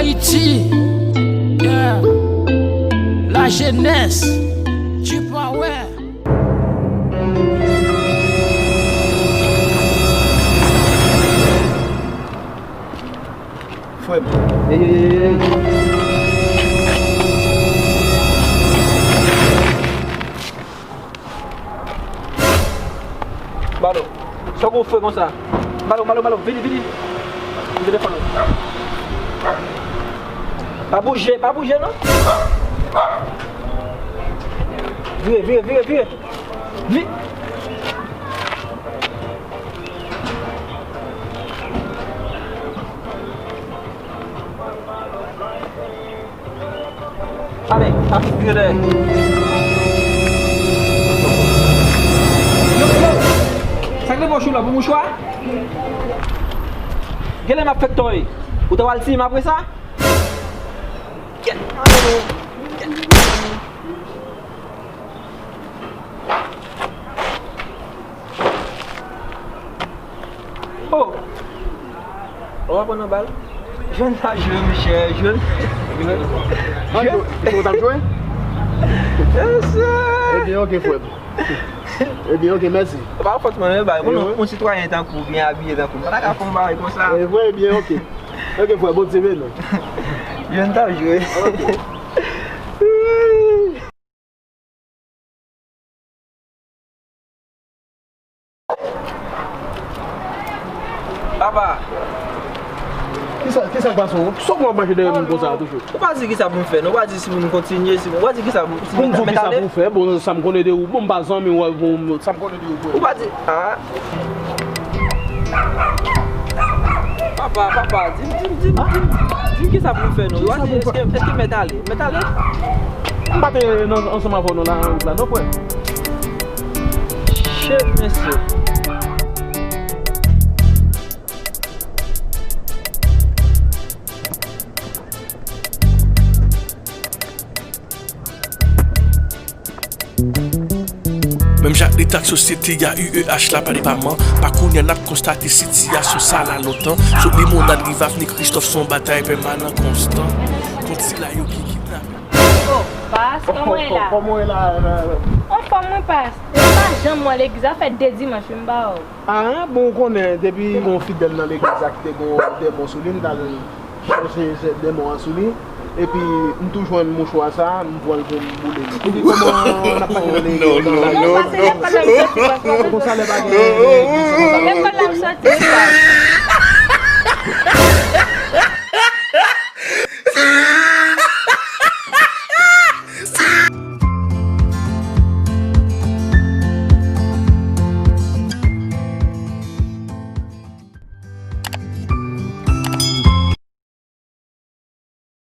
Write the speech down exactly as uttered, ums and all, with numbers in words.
Haïti, yeah. La jeunesse, tu peux, ouais. Frè m. Ey, ey, ey, ey. Balo, sa w fè konsa? Balo, balo, balo, vini, vini. Vini telefòn ou. Pa bouje, pa bouje non. Vire, vire, vire, vire. Vi- Ale, ap vire dèyè. Yo, yo! Sa k nan pòch ou la, pou mouchwa? Genlè m ap fèk tòy. Ou ta pral tiye m apre sa? Oh! Ou pa pran nan bal? Jwenn sa jwe, monchè, jwenn. An jwe, ou konn w t ap jwe? Yes, sir! Ebyen, oke, frè m. Ebyen, oke, mèsi. Pa fòt mwen, men bay. Bon, yon sitwayen tankou w, byen abiye tankou w, pa ta ka fè yon bagay konsa. E vre, ebyen, oke. Oke, frè, Bondye beni w. Jwenn t ap jwe. Oke. Papa. Kisa, kisa k pase w? Sa w ap mache dèyè moun konsa toujou? Ou pa di kisa pou m fè, non? Ou pa di si pou m kontinye, si pou, ou pa di kisa pou, si pou m di w kisa pou m fè? Bon, sa m konnen de ou. Bon, m pa zanmi w, bon, sa m konnen de ou, frè. Ou pa di, ah. Papa, papa, di m, di m, di m, di m, di m kisa pou m fè, non? Ou pa di, èske, èske mèt ale? Mèt ale? M pa te nan, ansanm avè w nan lawout la, non, frè. Shit, mesye. Menm jan ak leta ak sosyete a, U E H la pa depaman. Pa kounye a n ap konstate sitiyasyon sa la lontan. Sot Limonad rive avni Kristòf, se yon batay pèmanan konstan kont sila yo ki kidnape. Oh, pas, kòman w ye la? Kòman w ye la? Anfòm, wi, pas. Mwen pa janm wè w legliz, sa fè de dimanch wi m pa wè w. Ah, bon, ou konnen, depi gen yon fidèl nan legliz la ki te gen yon dèmon sou li, m t al chèche dèmon an sou li. Epi, m tou jwenn mouchwa sa, m pran l pou m boule li. Epi, kòman n ap pase nan legliz la? Non, non, non, non. Lekòl la m soti, pas. Lekòl la m soti, pas.